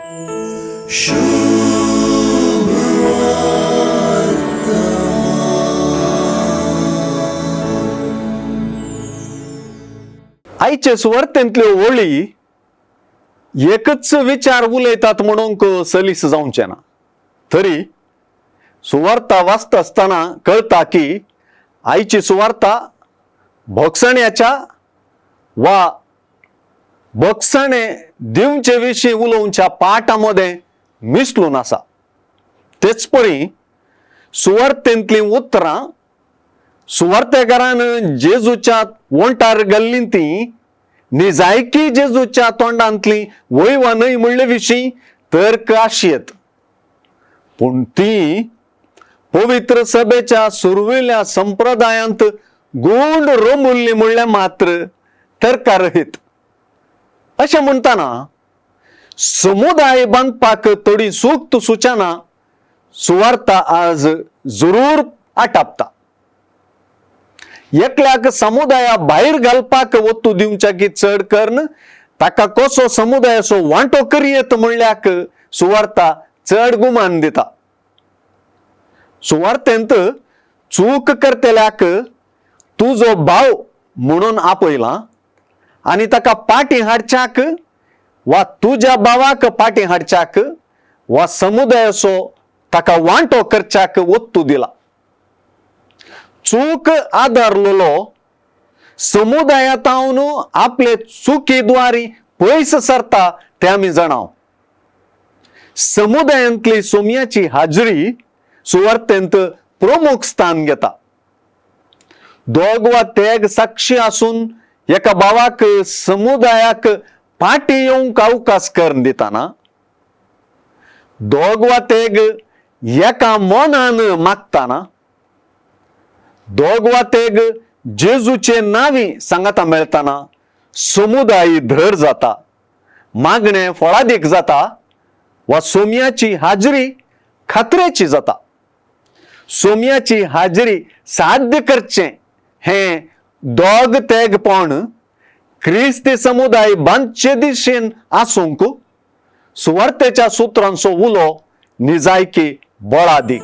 आयचे सुवार्थेंतल्यो वळी एकच विचार उलयतात म्हणूंक सलीस जावचें ना, तरी सुवार्ता वाचता आसतना कळटा की आयची सुवार्ता भोगसण्याच्या वा भोगसणे दिवचे विशीं उलोवच्या पाठां मदें मिसळून आसा. तेच परी सुवार्तेंतलीं उतरां सुवार्तेकारान जेजूच्या वोंटार घाल्लीं तीं निजायकी जेजूच्या तोंडांतली वय वा न्हय म्हणले विशीं तर्क आशयेत, पूण ती पवित्र सभेच्या सुरवेल्या संप्रदायांत गूंड रोमुल्ली म्हणल्यार मात्र तर्कारहीत. अशें म्हणटना समुदाय बांदपाक थोडी सूक्त सुचना सुवार्ता आज जरूर आटापता. एकल्याक समुदाया भायर घालपाक वत्तू दिवच्या की चड करून ताका कसो समुदायाचो वांटो करयेत म्हणल्याक सुवार्ता चड गुमान दिता. सुवार्तेंत चूक करतल्याक तुजो भाव म्हणून आपयला आनी ताका पाटी हाडच्याक वा तुज्या भावाक पाटी हाडच्याक वा समुदायाचो ताका वांटो करच्याक वत्तू दिला. चूक आदारलेलो समुदायातावन आपले चुकी द्वारी पयस सरता तें आमी जाणाव. समुदायांतली सोम्याची हाजरी सुवार्तेंत प्रमुख स्थान घेता. दोग वा तेग साक्षी आसून एका भावाक समुदायाक फाटी येवंक अवकाश करून दिताना दोग वा तेग एका मनान मागताना दोग वा तेग जेजूचे नावी सांगाता मेळताना समुदाय धर जाता, मागणें फळादीक जाता वा सोम्याची हाजरी खात्रेची जाता. सोम्याची हाजरी साध्य करचें हें दोग तेगपण क्रिस्ती समुदाय बांदचे दिशेन आसूंक सुवार्तेच्या सुत्रांचो उलो निजायकी बळादीक.